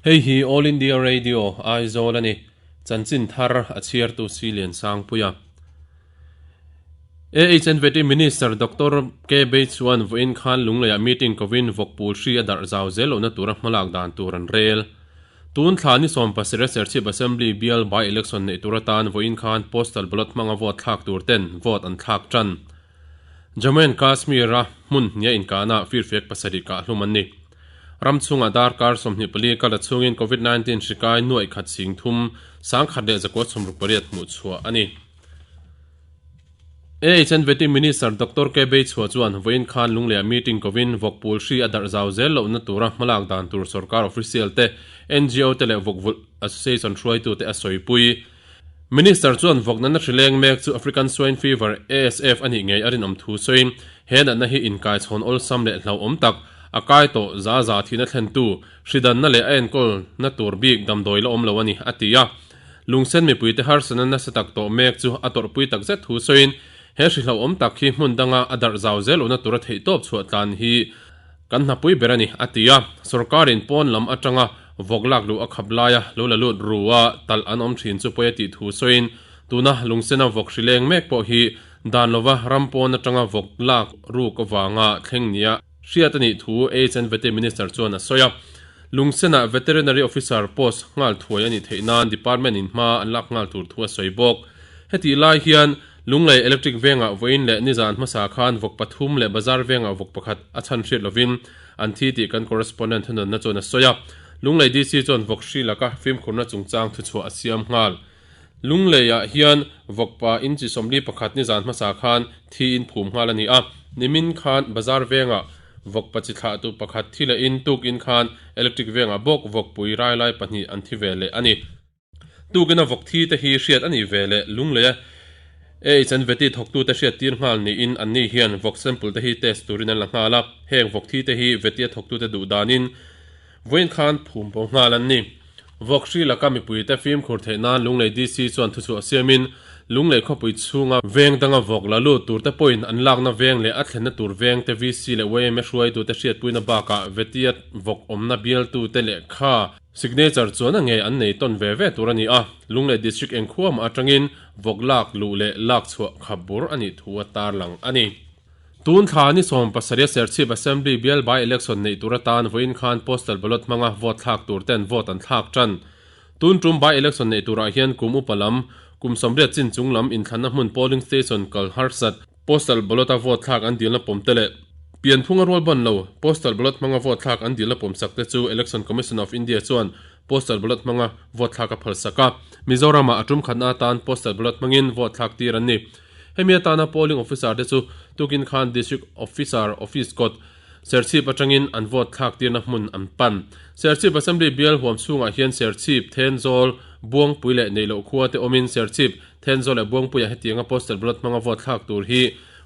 Hei hi All India Radio, Aizawl a ni. Chanchin thar a chhiartu Silian Sangpuia. AHNVT Minister Doctor K Bei chuan vawiin khan Lungleiah meeting kovin vawkpul hri a darh zau zel lohna tura hmalak dan tur an rel. Tun thla ni 17 Serchhip Assembly bial by election neih tur atan vawiin khan postal ballot hmanga vote thlak tur ten vote an thlak tan. Jammu and Kashmir-a hmun hnia inkahna firfiak pasarih kah hlum an ni. Ram chhungah darkar 24 kal a chhungin Covid 19 hri kai nuaih khat sing thum sangkhat leh zakua chhawmruk pariat hmuh chhuah a ni. AHNVT Minister Doctor K Beichhua chuan vawiin khan Lungleiah meeting kovin vawkpul hri a darh zau zel lohna tura hmalak dan tur sorkar official te, NGO te leh vawkvulh association hruaitute a sawipui. Minister chuan vawk natna hri leng mek chu African Swine Fever, ASF, a nih ngei a rinawm thu sawiin he natna hi inkaichhawn awlsam leh hlauhawm tak, a kai tawh za za thihna thlentu, hri danna leh a enkawlna tur bik damdawi la awm lo a ni, a ti a. Lungsen mipuite harsatna nasa tak tawh mek chu a tawrhpui tak zet thu sawiin, he hri hlauhawm tak hi hmun danga a darh zau zel lohna tura theihtawp chhuah tlan hi kan hnapui ber a ni, a ti a. Sorkarin pawn lam atanga vawk lak luh a khap laia lo la lut ru a talh an awm thin chu pawi a tih thu sawiin, tuna lungsena vawk hri leng mek pawh hi dan lova ram pawn atanga vawk lak ruk avanga thleng nia Hriat a nih thu HNVT Minister chuan a sawi a. Lungsenah Veterinary Officer post nghal thuai a nih theih nan Department in hma an lak nghal tur thu a sawi bawk. Hetih lai hian Lunglei Electric vengah vawiin leh nizan hmasa khan vawk pathum leh Bazar vengah vawk pakhat a chhan hriat lovin an thi tih kan correspondent thunawnna chuan a sawi a. Lunglei DC chuan vawk hri laka fimkhurna chungchang thuchhuah a siam nghal. Lungleiah hian vawkpa inchi 41 nizan hmasa khan thiin phum nghal a ni a, nimin khan bazar vengah vawkpa chi thlahtu pakhat thi lehin tukin khan electric vengah bawk vawkpui rai lai pahnih an thi ve leh a ni. Tukina vawk thi te hi hriat a nih ve leh Lungleia AHNVT thawktute hriat tir nghal niin anni hian vawk sample te hi test turin an la nghal a, heng vawk thi te hi Vetia thawktute duh danin Vawiin khan phum bo nghal an ni. Vawk hri laka mipuite fimkhur theih nan Lunglei DC chuan thuchhuah siamin Lunglei khawpui chhunga veng danga vawk la lut turte pawhin an lakna veng leh a thlenna tur vengte VC leh yma hruaitute hriatpuina bakah Vetia vawk awmna bialtute lehkha signature chuan a ngei an nei tawn ve ve tur a ni a. Lunglei District engkhuamah atangin vawk lak luh leh lak chhuah khap bur a nih thu a tarlang a ni. Tun thla ni 17 Serchhip Assembly bial by election neih tur atan vawiin khan postal ballot hmanga vote thlak tur ten vote an thlak tan. Tun tum by election neih turah hian kum upa lam, kum 80 chin chung lam inthlanna hmun polling station kal harsat, postal ballot a vote thlak an dilna pawm te leh pianphunga rual ban lo postal ballot hmanga vote thlak an dilna pawm sak te chu Election Commission of India chuan postal ballot hmanga vote thlak a phalsak a. Mizoramah a tum khatna atan postal ballot hmangin vote thlak tir an ni. Hemi atana polling officer te chu tukin khan District Officer Office kawt Serchhip atangin an vote thlak tirna hmun an pan. Serchhip Assembly bial huam chhungah hian Serchhip, Thenzawl, Buangpui leh Neihloh khua te awmin Serchhip, Thenzawl leh Buangpuiah hetianga postal ballot hmanga vote thlak tur hi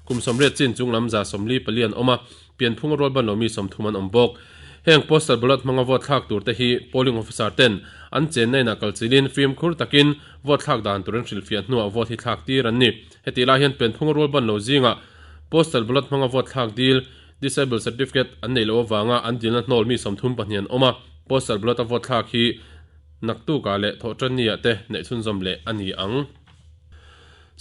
kum 80 chin chung lam 44 an awm a, pianphunga rual ban lomi 30 an awm bawk. Heng postal ballot hmanga vote thlak tur te hi polling officer ten an chenna inah kalchilin fimkhur takin vote thlak dan tur an hrilhfiah hnuah vote hi thlak tir an ni. Hetih lai hian pianphunga rual ban lo zingah postal ballot hmanga vote thlak dil disable certificate an neih loh avanga an dilna hnawl mi 32 an awm a, postal ballot a vote thlak hi naktukah leh thawhtanniah te neih chhunzawm leh a ni ang.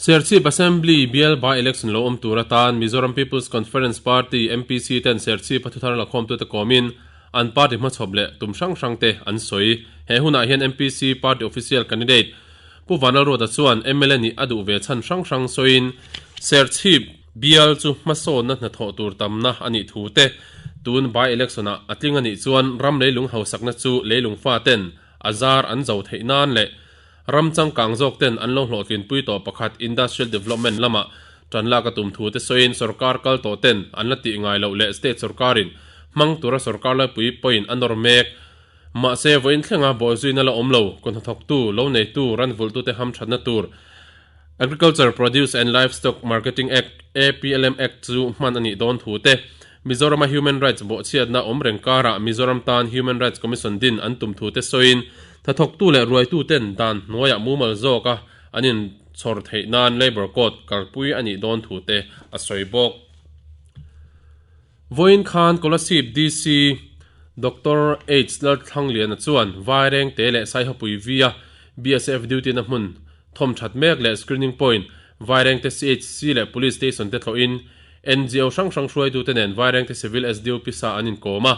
Serchhip Assembly bial by election lo awm tur atan Mizoram People's Conference Party, MPC, ten Serchhip a thuthar lakhawmtute kawmin an party hmachhawp leh tum hrang hrangte an sawi. He hunah hian MPC party official candidate Pu Vanlalruata chuan mla nih a duh ve chhan hrang hrang sawiin Serchhip bial chu hmasawnna hnathawh tur tamna a nih thu te, tun by election-ah a tling a nih chuan ram leilung hausakna chu leilung faten a zar an zo theih nan leh Ram changkang zawk ten an lo hlawhtlinpui tawh pakhat Industrial Development lamah tan lak a tum thu te sawiin sorkar kal tawh ten an la tih ngai loh leh state sorkarin hmang tura sorkar laipui pawhin a nawr mek. Mahse, vawiin thlenga bawhzuina la awm lo, kut hnathawktu, lo neitu, ran vulhtute hamthatna tur Agriculture Produce and Livestock Marketing Act, APLM Act, chu hman a nih dawn thu te, Mizorama Human Rights bawhchhiatna awm reng karah Mizoram tan Human Rights Commission din an tum thu te sawiin hnathawktu leh ruaituten dan hnuaiah mumal zawka an inchhawr theih nan Labour Code kalpui a nih dawn thu te a sawi bawk. Vawiin khan Kolasib DC. Doctor H Lalthlangliana chuan Vairengte leh Saihawpui V-a BSF duty-na hmun thawm that mek leh screening point Vairengte CHC leh Police Station te tlawhin NGO hrang hrang hruaitute nen Vairengte Civil SDO pisa an inkawm a.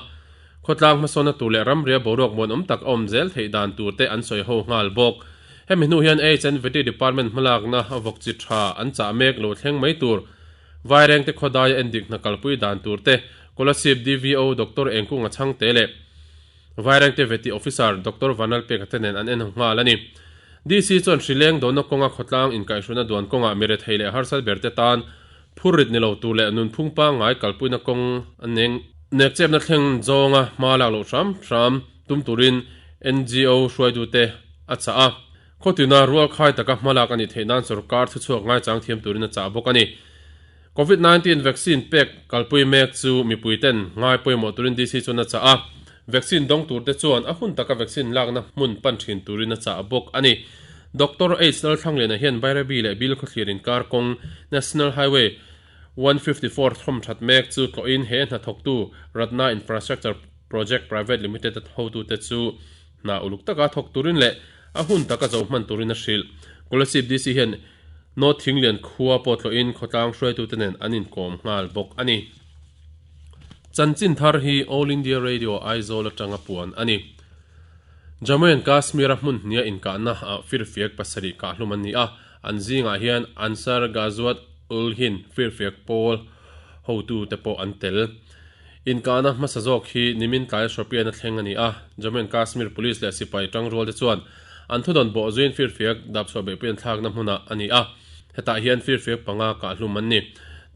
Khawtlang hmasawnna tur leh ramria boruak muanawm tak a awm zel theih dan tur te an sawi ho nghal bawk. Hemi hnu hian HNVT Department hmalakna a vawk chi tha an chah mek lo thleng mai tur Vairengte khawdaia endik hna kalpui dan tur te Kolasib DVO Doctor Engkunga Chhangte leh Vairengte Veti Officer Doctor Vanlalpeka te nen an en nghal a ni. DC chuan hrileng dawhna kawnga khawtlang inkaihhruaina duan kawngah mi rethei leh harsat berte tan phurrit ni lo tur leh nunphung pangngai kalpuina kawng a nek chepna thleng zawnga hma lak loh hram hram tum turin NGO hruaitute a chah a. Khawtina rualkhai taka hma lak a nih theih nan sorkar thuchhuak ngaichang thiam turin a chah bawk a ni. Covid 19 vaccine pek kalpui mek chu mipui ten ngai pawimawh turin DC chuan a chah a, vaccine dawng tur te chuan a hun taka vaccine lakna hmun pan thin turin a chah bawk a ni. Doctor H Lalthlangliana hian Bairabi leh Bilkhawthlir inkar kawng National Highway 154 thawm that mek chu tlawhin he hnathawktu Ratna Infrastructure Project Private Limited a hotute chu hna uluk taka thawk turin leh a hun taka zo hman turin a hrilh. Kolasib DC hian North Thinglian khua pawh tlawhin khawtlang hruaitute nen an inkawm nghal bawk a ni. Chanchin thar hi All India Radio Aizawl atanga puan a ni. Jammu and Kashmir-a hmun hnia inkahna ah firfiak pasarih kahhlum an ni a, an zingah hian Ansar Ghazwat ul Hind firfiak pawl hotute pawh an tel. Inkahna hmasa zawk hi nimin tlai Shopian a thleng a ni a, Jammu and Kashmir Police leh sipai tangrualte chuan an thudawn bawh zuiin firfiak dapchhuah beihpui an thlakna hmunah a ni a, hetah hian firfiak panga kahhlum an ni.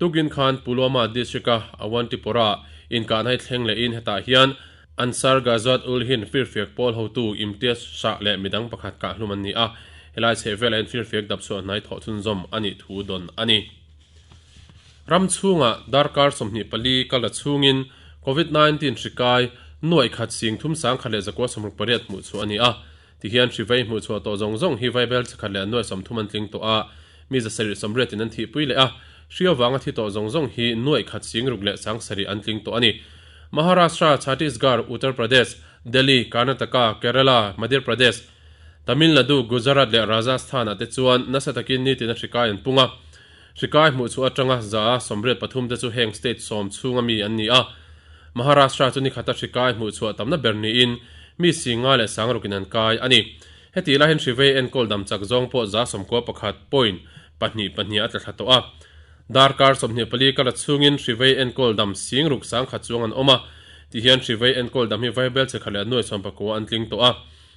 Tukin khan Pulwama district-a Awantipora-ah inkahna hi thleng lehin hetah hian Ansar Ghazwat ul Hind firfiak pawl hotu Imtiaz Shah leh midang pakhat kahhlum an ni a, helai chhehvelah hian firfiak dapchhuah hnai thawh chhunzawm a nih thu dawn a ni. Ram chhungah darkar 24 kal la chhungin Covid 19 hri kai nuaih khat sing thum sangkhat leh zakua 68 hmuh chhuah a ni a. Tihian hri vei hmuh chhuah tawh zawng zawng hi vaibel chikhat leh nuaih 30 an tling tawh a, mi 780 in an thihpui leh a, hri avanga thi tawh zawng zawng hi nuaih khat sing ruk leh sang sarih an tling tawh a ni. Maharashtra, Chhattisgarh, Uttar Pradesh, Delhi, Karnataka, Kerala, Madhya Pradesh, Tamil Nadu, Gujarat leh Rajasthan ah te chuan nasa takin nitin a hri kai an pung a. Hrikai hmuh chhuah atanga 183 te chu heng state sawm chhunga mi an ni a. Maharashtra chu nikhata hrikai hmuh chhuah tamna ber niin mi singa leh sangrukin an kai a ni. Heti lai hian hrivei enkawl dam chak zawng pawh 91 point pahnih pahnih a tla thla tawh a. Darkar 24 kala chhungin hrivei enkawl dam singruk sangkhat chuang an awm a. Tihian hrivei enkawl dam hi vaibel chhe khat leh nuai 19 an tling tawh a.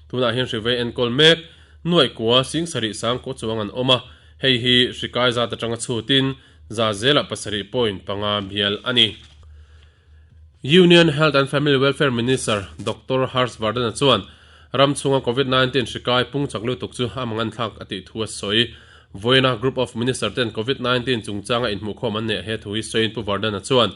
Tunah hian hrivei enkawl mek nuai kua sing sarih sangkaw chuang an awm a. Hei hi hrikai zat atanga chhutin za zela pasarih point panga bial a ni. Union Health and Family Welfare Minister Doctor Harsh Vardhan-a chuan ram chhunga Covid 19 hrikai pung chak lutuk chu a mang an thlak a tih thu a sawi. Vawiina Group of Minister ten Covid 19 chungchanga inhmuhkhawm an neih he thu hi sawiin Pu Vardhan-a chuan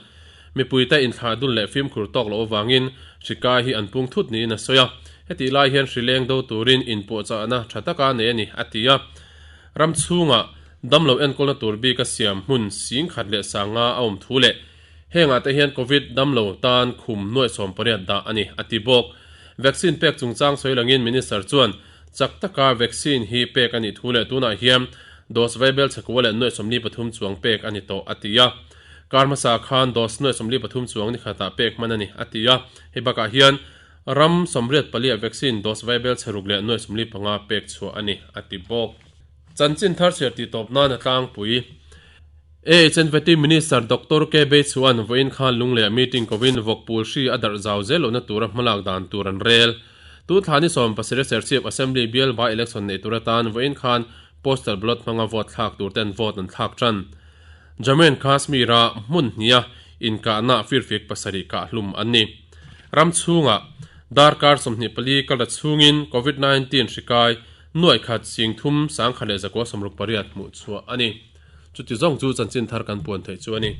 mipuite inthlah dun leh fimkhur tawk loh avangin hrikai hi an pung thut niin a sawi a. Hetih lai hian hri leng do turin inpuahchahna tha taka nei a ni a ti a. Ram chhungah damlo enkawlna tur bik a siam hmun sing khat leh sanga a awm thu leh hengah te hian Covid damlo tan khum nuaih 18 dah a ni, a ti bawk. Vaccine pek chungchang sawi langin Minister chuan chak taka vaccine hi pek a nih thu leh tunah hian dose vaibel chhekua leh nuaih 43 chuang pek a ni tawh, a ti a. Kar hmasa khan dose nuaih 43 chuang ni khatah pek hman a ni, a ti a. Hei bakah hian Ram 84 ah vaccine dose vaibel chhe ruk leh nuai 45 pek chhuah a ni, a ti bawk. Chanchin thar chhiar tih tawp nan a tlangpui. AHNVT Minister Doctor K Beichuan vawiin khan Lungleiah meeting kovin vawkpul hri a darh zau zel lohna tura hmalak dan tur an rel. Tun thla ni 17 Serchhip Assembly bial by election neih tur atan vawiin khan postal ballot hmanga vote thlak tur ten vote an thlak tan. Jammu and Kashmir-a hmun hniha inkahna firfiak pasarih kahhlum an ni. Ram chhungah darkar 24 kal ta chhungin Covid 19 hri kai nuaih khat sing thum sangkhat leh zakua 68 hmuh chhuah a ni. Chuti zawng chu chanchin thar kan puan theih chu a ni.